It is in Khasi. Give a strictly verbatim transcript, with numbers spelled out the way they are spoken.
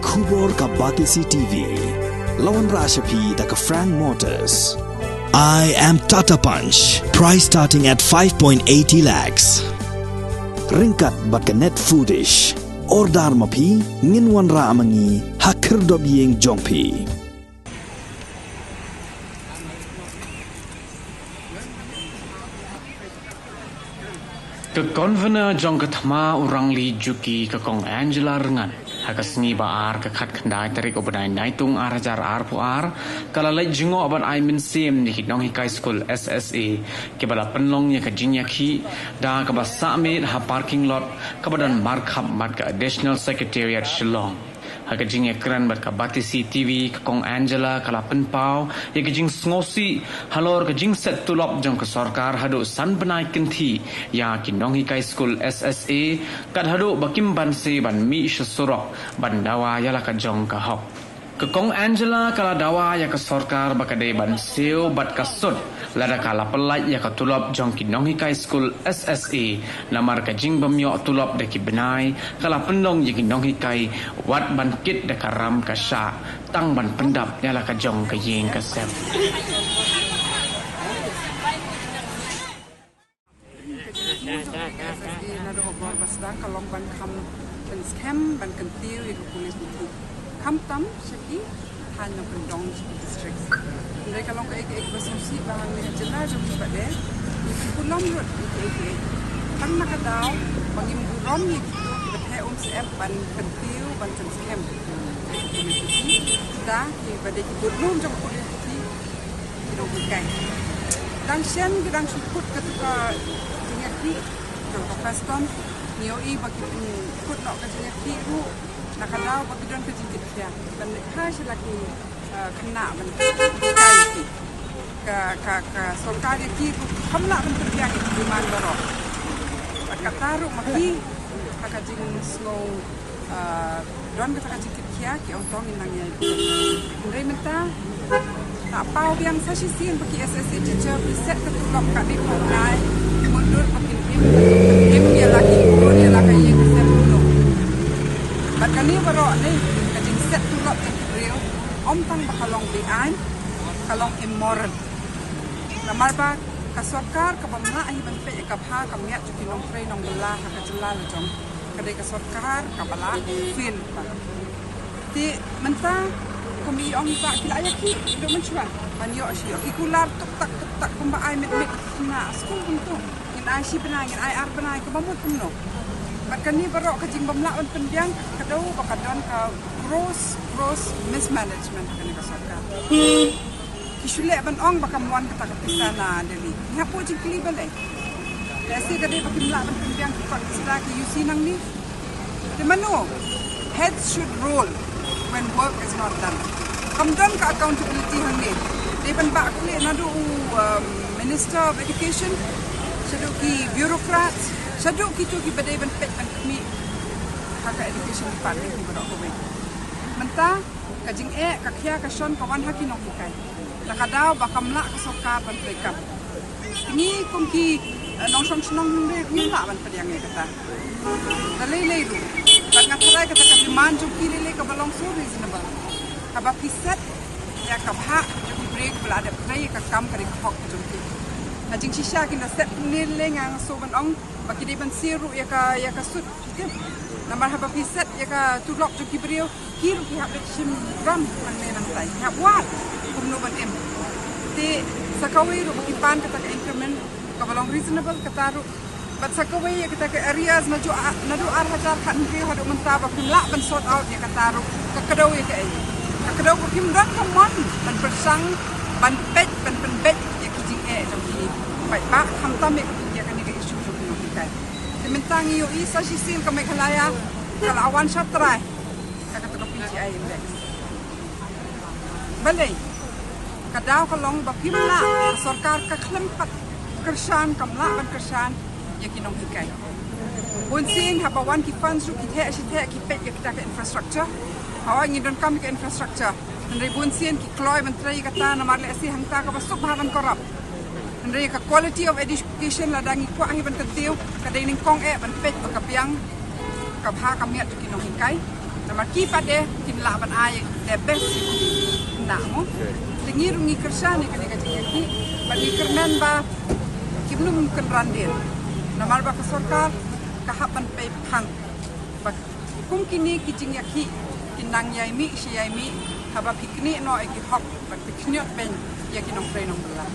Khubor ka Batesi T V. La wanrah sha phi da ka Frank Motors. I am Tata Punch. Price starting at five point eighty lakhs. Ryngkat bad ka Net Foodish. Order ma phi, ngin wanrah ma ngi ha khyrdop ïing jong phi. Ka Convener jong ka thma u rangli Juki, ka Kong Angela Rngan, ha ka sngi ba ar, ka khatkhyndai tarik u bnai Naitung ar hajar arphew ar, ka la leit jngoh bad ai mynsiem ïa ki nonghikai skul S S A kiba la pynlong ïa ka jingïakhih da kaba sah miet ha parking lot kaba don markhap bad ka Additional Secretariat Shillong. Ha ka jingïakren bad ka Batesi T V, ka Kong Angela ka la pynpaw ïa ka jingsngewsih halor ka jingset tulop jong ka sorkar haduh san bnai kynthih ïa ki nonghikai skul S S A, kat haduh ba kim banse ban mih sha surok ban dawa ïa la ka jong ka hok. Ka Kong Angela ka la dawa ïa ka sorkar ba ka dei ban siew bad ka sut lada ka la pyllait ïa ka tulop jong ki nonghikai skul S S A, namar ka jingbym ïoh tulop da ki bnai ka la pynlong ïa ki nonghikai wat ban kit da ka ram ka shah tang ban pyndap ïa la ka jong ka ïing ka sem. Ka jingthmu jong ka S S A naduh u bor ba sdang ka long ban kham pynskhem ban kyntiew ïa ka pule puthi. Khamtam sha ki thaiñ nongkyndong sha ki district. Hynrei ka long kaei kaei kaba sngewsih ba hangne ha jylla jong ngi pat de ngi pynkulmar lut ïa kaei kaei. Tang na ka daw ba ngim burom ïa kito kiba theh um syep ban kyntiew ban pynskhem ïa ka pule puthi. Da kiba dei ki budlum jong ka pule puthi. Ki nonghikai. Dang shen ki dang shu kut katu ka jingïakhih, katu ka Preston. Ngi ïohi ba ki pynkut noh ka jingïakhih ruh na ka daw ba ki don ka jingkitkhia ban leit phai sha la ki, eh, khynnah ban hikai ïa ki. Ka, ka, ka sorkar ïa ki ruh kam lah ban pynbiang ïa ki demand baroh. Bad kata ruh ma ki ha ka jingsngew, ah, don kata ka jingkitkhia ki ong to ngin nang ïai. Hynrei mynta nga paw biang sa shisien ba ki S S A teacher ki set ka tulop ka dei ka nai mutdur ba kin im, im ïa la ki kur ïa la ka ïing ka sem kumno. Bad kane baroh ne ka jingset tulop jong ki briew ym tang ba ka long beaiñ, ka long immoral. Namar ba ka sorkar kaba mlah hi ban peit ïa ka bha ka miat jong ki nongtrei nongbylla ha ka jylla la jong ka dei ka sorkar kaba la fail ba. Te mynta kum i ong i bah ki la ïakhih haduh mynshuwa ban ïoh shi ïoh ki kular tuk tak tuk tak kumba ai mit mit ki khynnah skul kumto. Ngin ai shi bnai, ngin ai ar bnai, kaba mut kumno. Bad kane baroh ka jingbym lah ban pynbiang ka dei ba ka don ka gross, gross mismanagement ha kane ka sorkar. Ki shu leh ban ong ba kam wan kata ka pisa na Delhi. Ngi hap buh jingkylli balei. Lehse ka dei ba kim lah ban pynbiang ki kot ki sla ki U C nangne. Te mano, heads should roll when work is not done. Kam don ka accountability hangne. Dei ban bah kylli naduh u, um, Minister of Education shaduh ki bureaucrats shaduh kito kiba dei ban peit ban khmih ha ka education department baroh kawei. Mynta ka jingeh ka khia ka shon ka wan ha ki nonghikai. Na ka daw ba kam lah ka sorkar ban treikam. Ngi kum ki, eh, nongshong shnong hynrei ngim lah ban pdiang ïa kata. Da lei lei ruh. Bad nga tharai kata ka demand jong ki lei lei kaba long so reasonable. Haba phi set ïa ka bhah jong ki briew kiba la dep trei ïa ka kam ka dei ka hok jong ki. Na jingshisha kin da set lei lei nga nga shu ban ong ba ki dei ban siew ruh ïa ka, ïa ka sut. Namar haba phi set ïa ka tulop jong ki briew, ki ruh ki hap leit shim ram nangne nangtai. Ki hap wad kumno ban im. Te sa kawei ruh ba ki pan kata ka increment kaba long reasonable kata ruh. Bad sa kawei ïa kata ka arrears naduh a-, naduh ar hajar khathynriew haduh mynta ba kim lah ban sort out ïa kata ruh. Ka kdew ïa kaei? Ka kdew ba kim don ka mon ban pyrshang, ban peit, ban pynbeit ïa ki jingeh jong ki paidbah, khamtam ïa ka, ïa kane ka issue jong ki nonghikai. Te mynta ngi ïohi sa shisien ka Meghalaya ka la wan shatrai ha kata ka P G I index. Balei? Ka daw ka long ba kim lah, ka sorkar ka khlem pat kyrshan, kam lah ban kyrshan ïa ki nonghikai. Bun sien haba wan ki funds ruh ki theh shi theh ki peit ïa kita ka infrastructure. Hawa ngi donkam ïa ka infrastructure. Hynrei bun sien ki kloi ban trei ïa kata namar lehse hangta kaba suk bha ban corrupt. Hynrei ka quality of education lada ngi kwah hi ban kyntiew, ka dei nyngkong eh ban peit ba ka biang ka bha ka miat jong ki nonghikai. Namar ki pat de kin lah ban ai the best ïa ki khynnah mo. Te ngi ruh ngi kyrshan ïa kane ka jingïakhih bad ngi kyrmen ba kim nym kynran dien. Namar ba ka sorkar ka hap ban pei phang ba kum kine ki jingïakhih kin nang ïaimih shi ïaimih haba phi knieh noh ïa ki hok bad phi khñiot beiñ ïa ki nongtrei nongbylla.